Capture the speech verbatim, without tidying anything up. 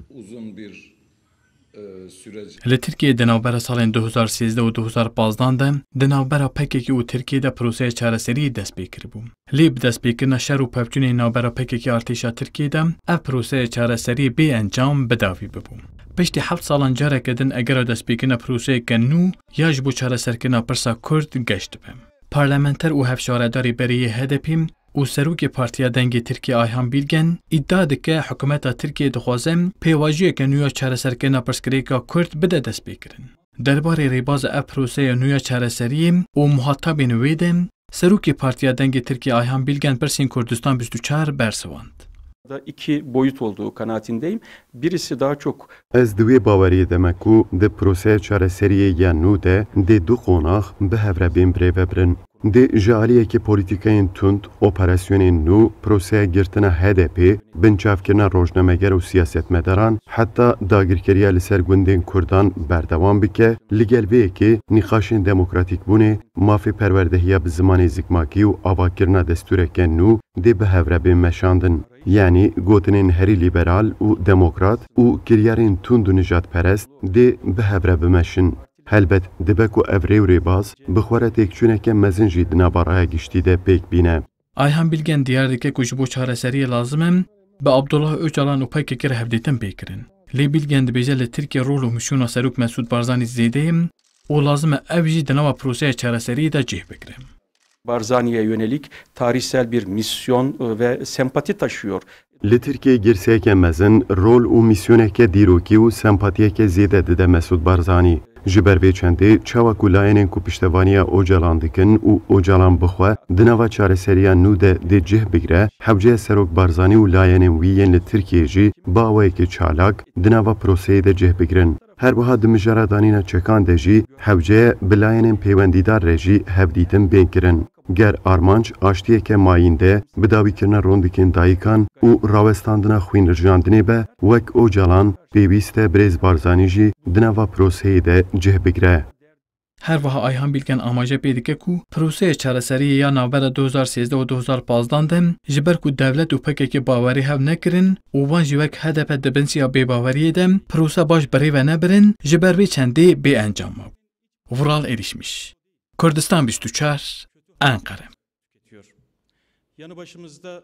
uzun bir e, süreç. Li Tirkiyeyê di navbera salên du hezar sêzdeh û du hezar pazdeh de di navbera P K K û Tirkiyeyê de proseya çareseriyê dest pê kiribû. Lê bi destpêkirina şer û pevçûnên navbera P K K artêşa Tirkiyê de ev proseya çareseriyê bê encam bi dawî bibû. Piştî heft salan careke din egera destpêkirina proseyeke nû ya ji bo çareserkirina pirsa Kurd geş dibe. Parlamenter û hevşaredarê berê yê H D P û serokê Partiya Dengê Tirkiyê Ayhan Bilgen îdia dike, hikûmeta Tirkiyê dixwaze pêvajoyeke nû ya çareserkirina pirsgirêka Kurd bide destpêkirin. Derbarê rêbaza ev proseya nû ya çareseriyê û muhatabên wê de, serokê Partiya Dengê Tirkiyê Ayhan Bilgen pirsên Kurdistan bîst û çar bersivand. Da iki boyut olduğu kanaatindeyim. Birisi daha çok Ez di wê baweriyê de me ku di proseya çareseriyê ya nû de dê du qonax bi hev re bên birêvebirin. Dê ji aliyekê polîtîkayên tund, operasyonên nû, proseya girtina H D P, binçavkirina rojnameger û siyasetmedaran, heta dagirkeriya li ser gundên Kurdan berdewam bike, li gel vê yekê nîqaşên demokratîkbûnê, mafê perwerdehiya bi zimanê zikmakî û avakirina destûreke nû dê bi hev re bên meşandin. Yanî gotinên herî lîberal û demokrat û kiryarên tund û nijadperest dê bi hev re bimeşin. Helbet dibe ku ev rê û rêbaz bi xwe re têkçûneke mezin jî di nava raya giştî de pêk bîne. Ayhan Bilgen diyar dike ku ji bo çareseriyê lazim e bi Abdullah Ocalan û P K K re hevdîtin pê kirin. Lê Bilgen dibêje li Tirkiye rol û misyon a Serok Mesûd Barzanî zêde ye û lazim e ev jî di nava proseya çareseriyê de cih bigire. Barzani'ye yönelik tarihsel bir misyon e, ve sempati taşıyor. Li Tirkiyê girseyeke mezin, rol û mîsyoneke dîrokî û sempatiyeke zêde dide Mesûd Barzanî. Ji ber vê çendê, çawa ku layenên ku piştevaniya Ocalan dikin û Ocalan bi xwe di nava çareseriya nû de dê cih bigire, hewce ye Serok Barzanî û layenên wî yên li Tirkiyê jî bi awayekî çalak di nava proseyê de cih bigirin. Her wiha di mijara danîna çekan de jî hewce ye bi layenên pêwendîdar re jî hevdîtin bên kirin. Ger armanc aştiyeke mayînde, bidawîkirina rondikên dayikan û rawestandina xwînirjandinê be, wek Ocalan, pêwîst e birêz Barzanî jî di nava proseyê de cih bigire. Her wiha Ayhan Bilgen amaje pê dike ku proseya çareseriyê ya navbera du hezar sêzdeh û du hezar pazdeh de ji ber ku dewlet û P K K bawerî hev nekirin û wan jî wek H D P di bin siya bêbaweriyê de prose baş bi rê ve nebirin, ji ber vê çendê bê encam mabû. Vural Erişmiş, Kurdistan bîst û çar, Enqere. Yanı başımızda